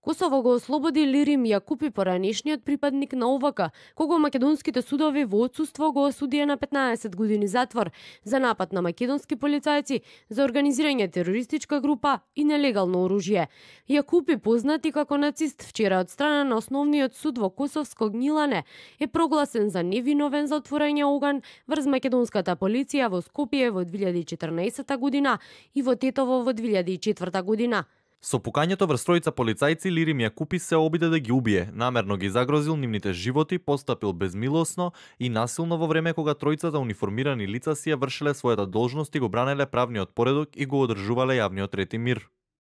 Косово го ослободи Лирим Јакупи, поранешниот припадник на ОВК, кого македонските судови во отсуство го осудија на 15 години затвор за напад на македонски полицајци, за организирање терористичка група и нелегално оружје. Јакупи, познати како нацист, вчера од страна на основниот суд во Косовско Гнилане е прогласен за невиновен за отворање оган врз македонската полиција во Скопје во 2014 година и во Тетово во 2004 година. Со пукањето врз тројца полицајци Лирим Јакупи се обиде да ги убие, намерно ги загрозил нивните животи, постапил безмилосно и насилно во време кога тројцата униформирани лица си ја вршеле својата должност и го бранеле правниот поредок и го одржувале јавниот ред и мир.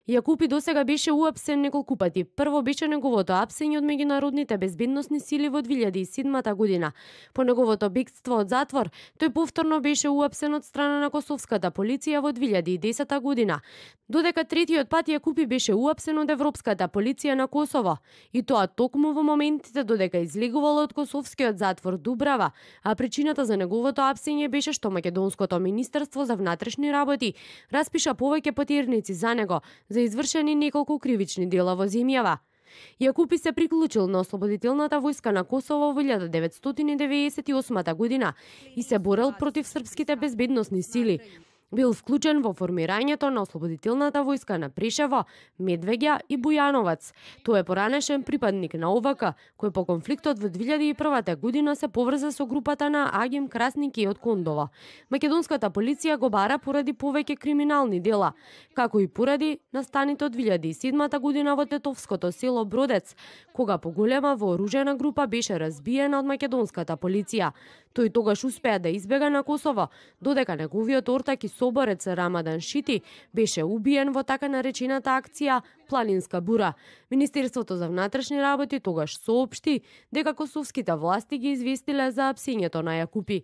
Јакупи досега беше уапсен неколку пати. Прво беше неговото апсење од меѓународните безбедносни сили во 2007 година. По неговото бегство од затвор, тој повторно беше уапсен од страна на косовската полиција во 2010 година. Додека третиот пат Јакупи беше уапсен од Европската полиција на Косово. И тоа токму во моментите додека излегувал од косовскиот затвор Дубрава, а причината за неговото апсење беше што македонското министерство за внатрешни работи распиша повеќе потерници за него за извршени неколку кривични дела во земјава. Јакупи се приклучил на ослободителната војска на Косово во 1998 година и се борел против српските безбедносни сили. Бил вклучен во формирањето на ослободителната војска на Прешево, Медвеѓа и Бујановац. Тој е поранешен припадник на ОВК, кој по конфликтот во 2001 година се поврза со групата на Агим Красники од Кондово. Македонската полиција го бара поради повеќе криминални дела, како и поради настаните од 2007 година во тетовското село Бродец, кога поголема вооружена група беше разбиена од македонската полиција. Тој тогаш успеа да избега на Косово, додека неговиот ортак и соборец Рамадан Шити беше убиен во така наречената акција Планинска бура. Министерството за внатрешни работи тогаш соопшти дека косовските власти ги известиле за апсењето на Јакупи.